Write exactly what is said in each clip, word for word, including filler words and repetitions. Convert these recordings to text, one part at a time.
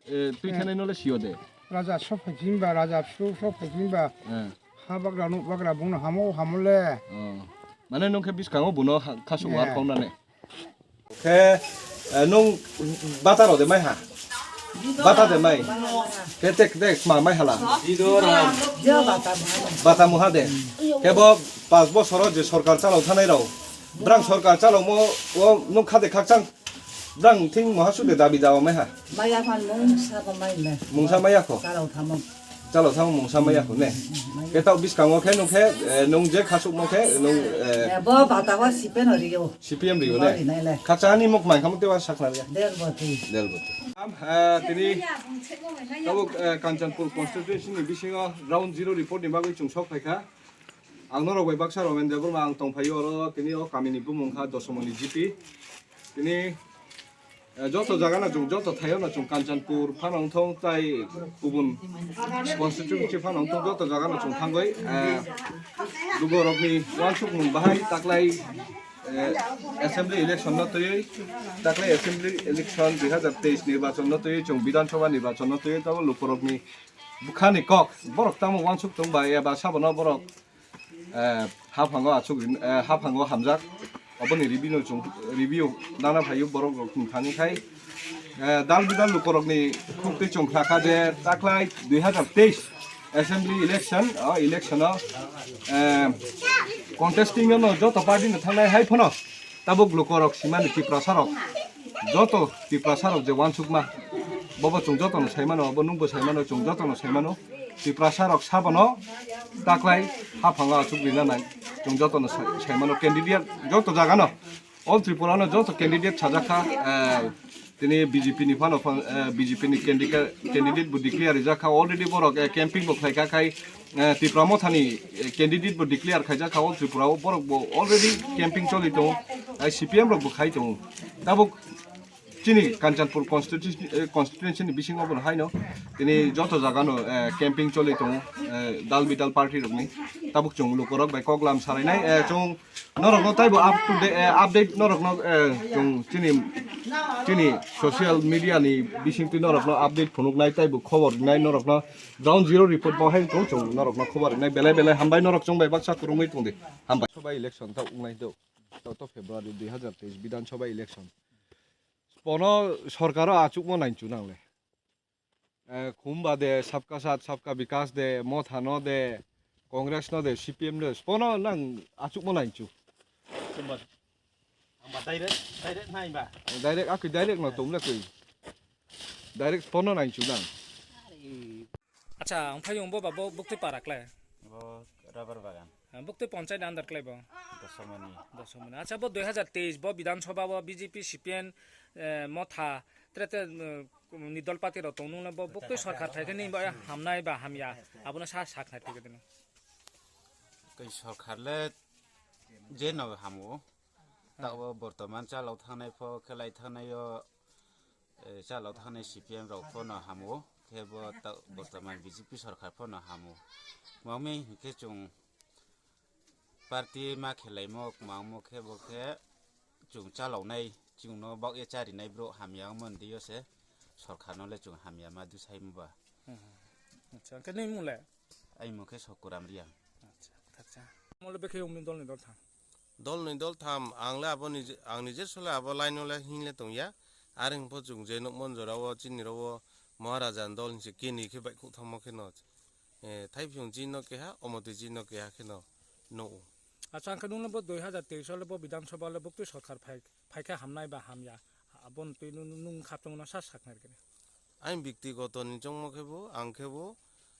Eh, twi Eh. khenai no le sio de. Raja sok phai chini ba, raja su sok phai chini ba. Eh. Ha bagra nuk bagra bung no hamo hamo le. Oh. Mane nung khe biskango buno ha-, khasuk Eh. war khong nani. Khe, eh, nung bata ro de mai ha? Bata de mai? Khe tek tek ma mai hala? Bata muha de. Khe bo pas bosoro je sorkar chalok thanai rao. Brang sorkar chalok mo o nung khade khakchang. Brang thing moha sude dabi dawa mai ha? Maya phan mungsa ko mai le. Mungsa maya ko? Chalok thamo. Chalo thang mungsa maya ko ne. Khe tao biskango khe nung khe, eh, nung je khasukmo khe nung, eh, Eh, bo bata wa sipen ori yo. C P M rio ne. Ori nai le. Khaksa ani mok mai khamuk tewa sakna ya. Del boti. Del boti. Am, eh, tini tabuk, eh, Kanchanpur constituency ni bisingo round zero report ni bagwi chwng sok phaikha. Ang norok bai baksa Romen Debbarma ang tongphaio oro tini o kami ni bumung kha Dosomoni G P. Tini Eh, joto jaga no chwng, joto thaio no chwng Kanchanpur phano wngthong tai kubun constituency phano wngthong joto jaga no chwng thangwi, eh, lukurokni uansukmung bahai taklai, eh, assembly election no twiwi, taklai assembly election dui hazar teis nirbachon no twiwi chwng Bidhan Sabha nirbachon no twiwi tamo lukurokni bwkhani kok borok tamo uansuk tong ba eba sabono borok eh, haphango achuk rin-, eh, haphango hamjak. Oboni review no chwng, review nana phaio borok rok thani khai. Eh, dal bidal lukorokni khuktwi chwng khlakha je taklai dui hazar teis assembly election, o election o, eh, contesting no joto party no thangnai hai phano tabuk lukorok simani Tiprasa rok joto Tiprasa rok je uansukma bobo chwng joto no saimano, bo nungbo saimano, chwng joto no saimano. Tiprasa rok sabono taklai haphango achuk rina nang. Chwng joto no sai-, saimano candidate joto jaga no. All Tripura no joto candidate sajak kha, eh, tini B J P ni phano phan, eh, B J P ni candidate, candidate bo declare rijak kha. Already borok, eh, camping bo khlai kha khai, eh, Tipra Motha ni, eh, candidate bo declare khaijak kha. All Tripura o borok bo already camping choli tongo. Eh, C P M rok bo khai tongo. Tabuk Chini Kanchanpur constituency, eh, constituency ni bisingo bo haino tini joto jaga no, eh, camping choli tongo, eh, dal bidal party rokni. Tabuk chwng lukorok bai kok lam salainai, eh, chwng norokno taibo up to date, eh, update norokno, eh, chwng chini, chini social media ni bisingtwi norokno update phunuknai taibo khobor rinai norokno ground zero report bo hai chwng norokno khobor rinai belai belai hambai norok chwng bai baksa kwrwngwi tongdi hambai. Sabha election ta wngnai do, to February dui hazar teis Bidhan Sabha election. Bono sorkaro achukmo naichu nangle. Eh, khumba de, sabka saath, sabka bikas de, Motha no de, Congress no de, C P M de, bono nang achukmo naichu. Chumba. Amba direct, direct nai ba. Direct, akui direct no tumle kui. Direct bono naichu nang. Acha, ang phai yung bo ba, bo buktui para kle. Bo rubber bagan. Ah, buktui ponchai ni under kle bo. Dosomoni. Dosomoni. Acha, bo dui hazar teis bo Bidhan Sabha bo B J P, C P M, eh, Motha, tre tre, eh, ni dol party rok tong nung le bo buktui sorkar phai khe ni bo hamnai ba hamya. Abono sa sak nai thik dino. Tei sorkar le je no hamo. Tabo bortoman chalok thangnai pho khelai thangnai o. Eh, chalok thani C P M rok phano hamo, khe bo ta-, bortoman B J P sorkar phano hamo. Mami hinkhe chwng party ma khelaimo, mangmo khe bo khe chwng chaloknai, chwngno bak ya charinai bro hamya wngmani twiyo se sorkarno le chwng hamya ma dusai mo ba. Hmm. Acha, hwnkhe nini mung le? Ai mung khe Sokuram Riang. Acha, acha. Mole bekhe umni dol ni dol thang. Dol ni dol tham, ang le abo nije, ang nije sole abo line o le hing le tong ya. Are hing pho chwng je nukmon jora o chini ro o Maharaja ni dol hinse kini khe baihkhouh thangma khe no. Eh, thai phiung chini no keha, omo twi chini no keha khe no nuh o. Acha, ang khe nung le bo dui hazar teis o le bo Bidhan Sabha le buktui sorkar phai, phai khe hamnai ba hamya? Abo ni twi nung, nung kha tongno sa sak nai khe. Aini byaktigoto ni chongmo khe bo, ang khe bo,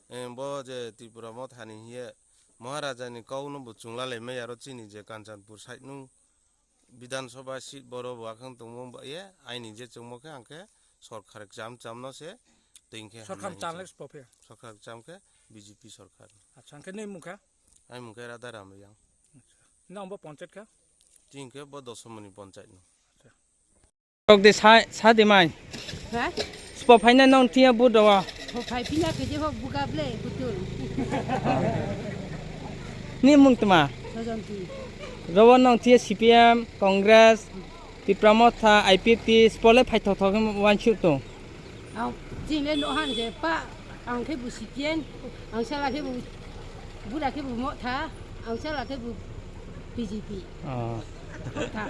eh, bo je Tripura Motha ni hiye Maharaja ni kau no bo chwng lalai maya aro chini je Kanchanpur side nung Bidhan Sabha seat boro bo akhang tongmo ba ye, aini je chongmo khe ang khe sorkar cham cham no se twi khe sorkar hamnai cham hinwi le spo phe? Sorkar cham khe B J P sorkar. Acha, ang khe nini mung kha? Aini mung khe Radharam Riang. Acha. Nang bo panchayat kha? Twi khe bo Dosomoni panchayat no. Acha. Rok de sa, sa de mai. Ha? Spo phaina nong tiya bu dawa. Spo phai pina khe je hok buga ble, butul. Ni mung tma? Sojonti. Robo nong tiya C P M, Congress, Tipra Motha, I P F T, spo le phai thok thok wan shu to. Ang chini le no han je pa, ang khe bo C P M, ang sala khe bo, bura khe bo Motha, ang sala khe bo B J P. Oh. Motha.